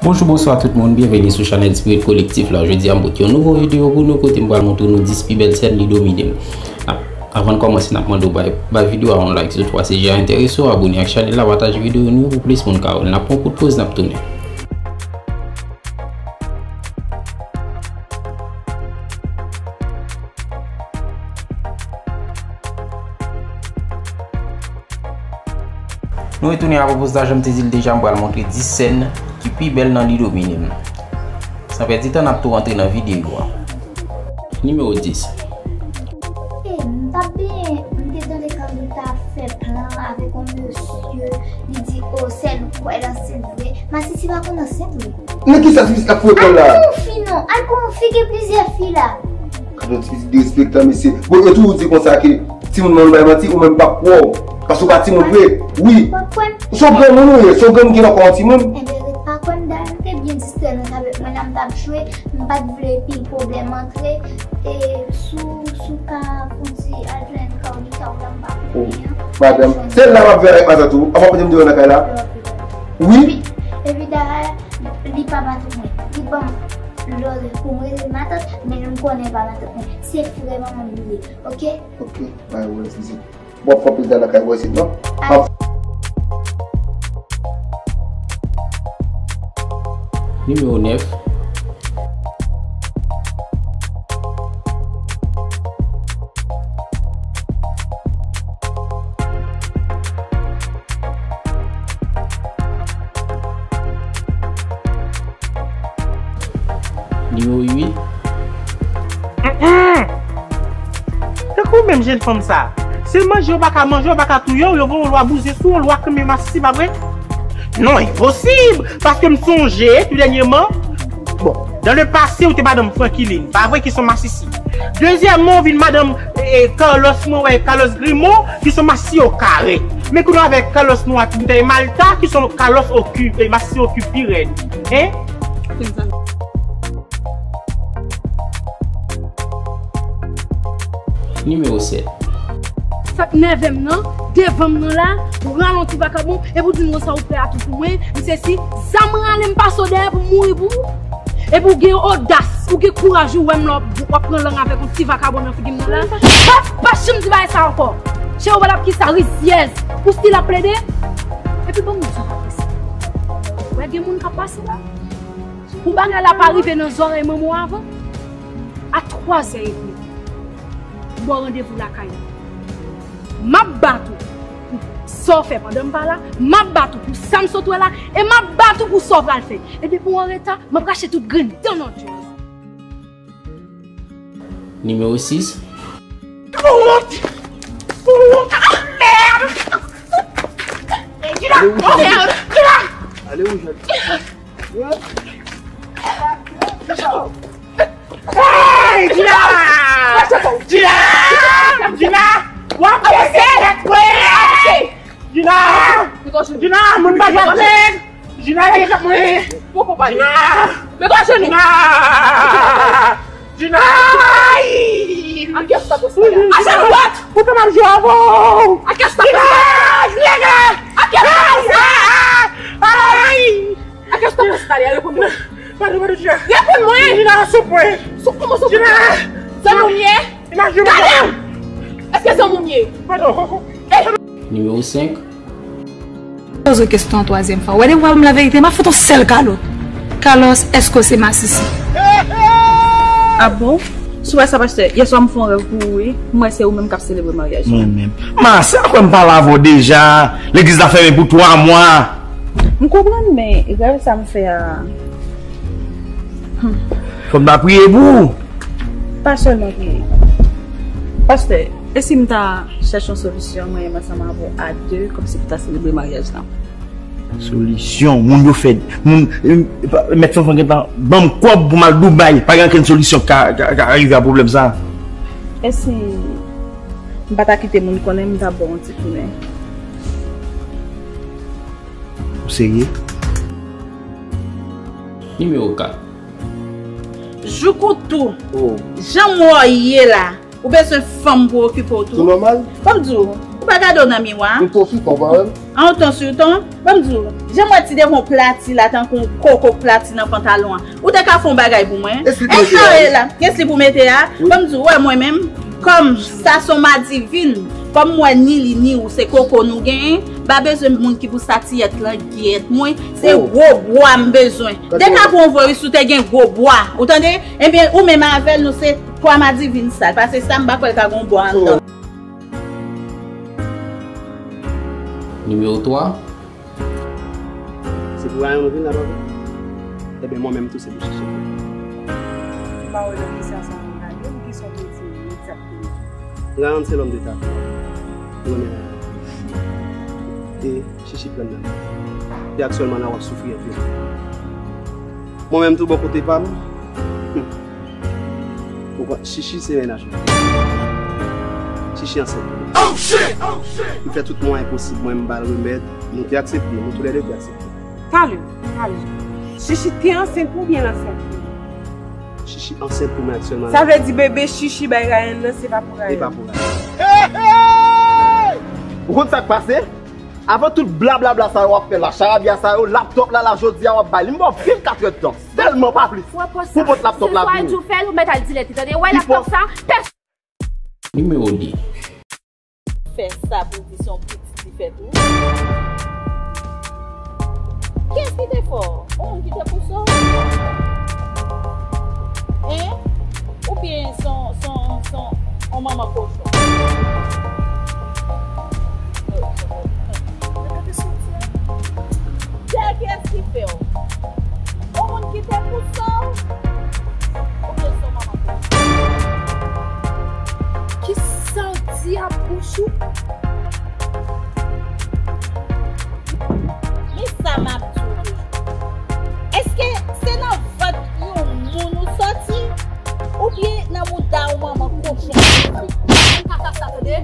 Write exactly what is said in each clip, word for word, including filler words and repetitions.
Bonjou, bonswa tout moun, byenveni sou chanèl Spirit Collectif la. Jodi a m pote yon nouvo videyo pou nou kote m pral montre nou dis pi bèl sèn li domine m. N ap, avan n kòmanse, n ap mande w bay, bay videyo a yon like, si toutfwa sijè a enterese w, abone ak chanèl la, pataje videyo nou pou plis moun ka wè l. N ap pran kout poz, n ap tounen. Nou retounen apre poz la, jan m te di l deja, m pral montre dis sèn ki pi bèl nan li domine m. San pèdi tan, n ap tou rantre nan videyo a. Nimewo dis. E, m t ap benyen, m te tande Carlita ap fè plan avèk yon mesye, li di, o, sèn ou kwè nan sèn vre. Masisi pa konn nan sèn vre. Nan kisa Sisi ap fouye kòl la? Al pou yon fi non, al pou yon fi, gen plizyè fi la. Gade yon ti pitit derespektan, mesye. Bon, yo toujou di konsa ke timoun nan bay manti, ou menm p ap kwè w. Paske w pa timoun vre. Wi. Ou pa kwè m? Se yon granmoun ou ye, se yon granmoun ki nan kò yon timoun. Enben, ret pa kwè m, dayè, m te byen distrè nan tablet mwen la, m t ap jwe, m pa t vle pil pwoblèm antre. E sou, sou ka fouti al jwenn Carlita w la, m pa konnen an. Madanm, se la w ap viv avèk matant ou? An w ap mete m deyò nan kay la? Wi. Epi dayè, li pa matant mwen. Li ban m lòd pou m rele l matant, men m konnen l pa matant mwen. Se frè manman m li ye, oke? Oke, bay wè, Sisi. W ap fè anpil dal lakay bò isit, non? Nimewo nèf. Nimewo uit. Tankou menm jèn fanm sa. Se manje yo pa ka manje, yo pa ka touye w, yo voye yon lwa bouzen sou w, yon lwa krenmen masisi, pa vre? Non, enposib! Paske m sonje, tou dènyèman, bon, dans le passé, ou te madanm Frankiline, pa vre, ki se yon masisi. Dezyèmman, ou vin madanm, eh, Carlos, mwen wè, Carlos Grimaud, ki se yon masisi o kare. Men kounye a avèk Carlos nou ak boutèy Malta, ki se yon Carlos o ku, eh, masisi o ku pi rèd. Hein? Nimewo sèt. Sa k nève m nan, devan m nan la, ou rale yon ti vakabon, epi w di m konsa ou prè a tou pou mwen, m sesi, zam rale m pase w dèyè pou m mouri pou ou. Epi w gen odas, ou gen kouraj, ou wè m la, w ap pran lang avèk yon ti vakabon nan figi m nan la. Pa, pa janm di bagay sa ankò. Cheri, w pa t ap ki sa, rizyèz, ou still ap plede? Epi ban m di w sa pa posib. Ou wè gen moun k ap pase la. Pou bagay la pa rive nan zòrèy manman w avan, a twazè edmi, m ba w randevou lakay ou. M ap bat ou pou sa w fè pandan m pa la, m ap bat ou pou sa m sot wè la, e m ap bat ou pou sa w pral fè. E depi w an reta, m ap rache tout grenn dan nan djòl. Nimewo sis. Pou wont! Pou wont! Ah, mèd! Gina! Oh, mèd! Gina! Ale, ou jèn. Hey, Gina! Gina! Gina! W ap pèse tèt mwen! Gina! Gina, moun pa jwenn mwen! Gina, lage tèt mwen! Gina! Gina! Ay! Akyè sa pou sa. Acha lwèt! Poutan m ap jwe avè w! Akyè sa pou sa. Gina! Akyè sa pou sa. Ay! Akyè sa pou sa. Reponn mwen. Padon, padon, Gina. Reponn mwen. Gina, souple. Sou, kòman souple? Gina! Zanmi w ye? Gade! Èske zanmi w ye? Padon. Nimewo senk. Poze w kesyon an twazyèm fwa. Wè, depi w pa ban m laverite, m ap fout yon sèl kalòt. Carlos, èske w se masisi? Ah bon? Si w wè sa, pastè, yèswa m fè yon rèv pou ou, wi. M wè se ou menm k ap selebre maryaj mwen. Mwen menm. Ma, sa kwè m pale avè w deja. Legliz la fèmen pou twa mwa. M konprann, men rèv sa m fè a. Hmm. Fò m ta priye pou ou. Pa sèlman priye. Pastè, e si m ta chèche yon solisyon, mwen menm ansanm avè w a de, kòmsi pou ta selebre maryaj la? Solisyon, moun yo fè, moun, eh, mèt fanfan gentan ban m kòb pou m al Dubai, pa gen okenn solisyon k ka, ka, ka rive a pwoblèm sa. E si m pa ta kite moun konnen, m ta ba w yon ti tounen? Ou serye? Nimewo kat. Jouk ou tou. Oh. Jan m wè w ye la, ou bezwen fanm pou okipe w tou. Tou nòmal? Ban m di w, ou pa gade w nan miwa? M twò fikan, ou pa wè m? An ton sou ton, ban m di w, jan m wè ti devon plati la tankou koko plati nan pantalon an. Ou te ka fè yon bagay pou mwen? Èske w la? Gen slip ou mete a? Ban m di w, wè mwen menm, kòm sa se yon madivin, kòm m wè ni li ni ou se koko nou genyen, m pa bezwen moun ki pou satiyèt langyèt mwen, se gwo bwa m bezwen. De ka pou yon voris ou te gen gwo bwa, ou tande? Ebyen, ou menm avè l, nou se twa madivin sal, paske sa m pa kwè l ka gen yon bwa anndan. Nimewo twa. Se pou Rayon nou vin la, papa? Ebyen, mwen menm tou, se pou Chichi. M pa wè lè mesye a sa moun la, men ki sa w te di egzakteman? Rayon se lòm de ta. Mwen renmen Rayon. E Chichi pran nan. E aktyèlman la, w ap soufri anpil. Mwen menm tou, bò kote pa m, Ou konn, Chichi se mennaj mwen. Chichi ansent pou mwen. M fè tout mwayen posib, mwen, m ba l remèd. Nou te aksepte, nou toulède te aksepte. Talè, talè. Chichi te ansent pou w oubyen l ansent pou ou? Chichi ansent pou mwen aktyèlman la. Sa vle di bebe Chichi bay Rayan nan, se pa pou Rayan. Se pa pou Rayan. Ou konn sa k pase? Avan tout blablabla sa yo w ap fè la, charabya sa yo, laptòp la, la, jodi a w ap bay li. M ba w vennkat è tan, sèlman, pa plis. Pou pot laptòp la pou ou. Ou mèt al dilete, tande? Wè laptòp sa, pès- Nimewo de. Fè sa pou di se yon pitit li fè tou. Kiyès ki te fè w? Yon moun ki te pouse w? Hein? Oubyen se yon, se yon, se yon, yon manman kochon? Dèyè kiyès ki fè w? Yon moun ki te pouse w? Oubyen se yon manman kochon? Kisa w di ak bouch ou? Men sa m ap di w toujou. Èske se nan vant yon moun ou sòti? Oubyen nan mouda yon manman kochon? Mwen pa ka sa, tande.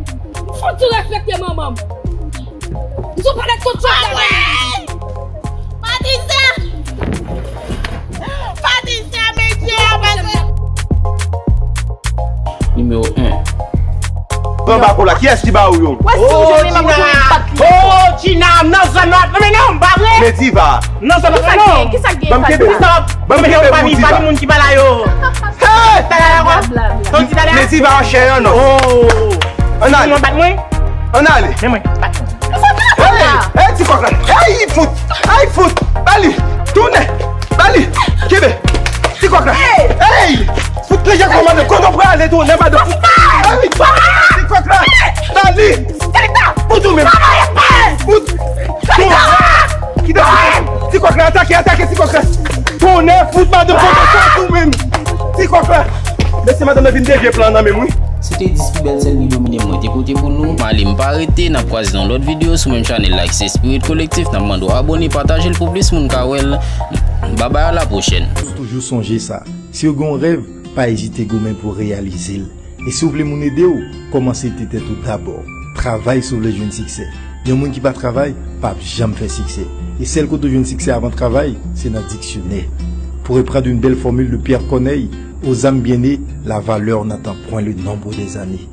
Fò w respekte manman m. M sou pale tout sa. Patricia! Patricia, medye a pase. Nimewo en. Pran bako la, kiyès ki ba ou yo? Wè si w jwenn li, m ap retounen bat li. Oh, Gina, nan zòn nan, non, men non, pa vre. Men Diva. Nan zòn nan, non. Kisa k gen? Ban m kenbe pou Diva. Ban m kenbe pou Diva. Pami moun ki pa la yo. Hey! Talè a kwa? Sa w di talè a? Men Diva an chè an non. Oh. Ann ale. Ou bat mwen? Ann ale. Men mwen, bat mwen. Hey, hey, ti kòk la. Hey, fout. Hey, fout. Ba li. Tounen. Ba li. Kenbe. Ti kòk la. Hey! Fout li jan kòmande. Kote w prale tounen, madanm? Hey! Ti kòk la. Ba li. Fout ou menm. Fout. Tounen. Kite ti kòk la. Atake, atake ti kòk la. Tounen, fout madanm, kote w sòti ou menm? Ti kòk la. Mesye, madanm nan vin devye plan nan men m, wi. Se te dis pi bèl sèn ki domine mwen te pote pou nou. M ale, m pa rete, n ap kwaze nan lòt videyo sou menm chanèl la ki se Spirit Collectif. N ap mande w abòne, pataje l pou plis moun ka wè l. Babay, a la pwochèn. Toujou sonje sa, si w gen yon rèv, pa ezite goumen pou w reyalize l. E si w vle moun ede w, kòmanse ede tèt ou dabò. Travay si w vle jwenn siksè. Yon moun ki pa travay p ap janm fè siksè. E sèl kote w jwenn siksè avan travay, se nan diksyonè. Pour reprendre une belle formule de Pierre Corneille, aux âmes bien nées, la valeur n'attend point le nombre des années.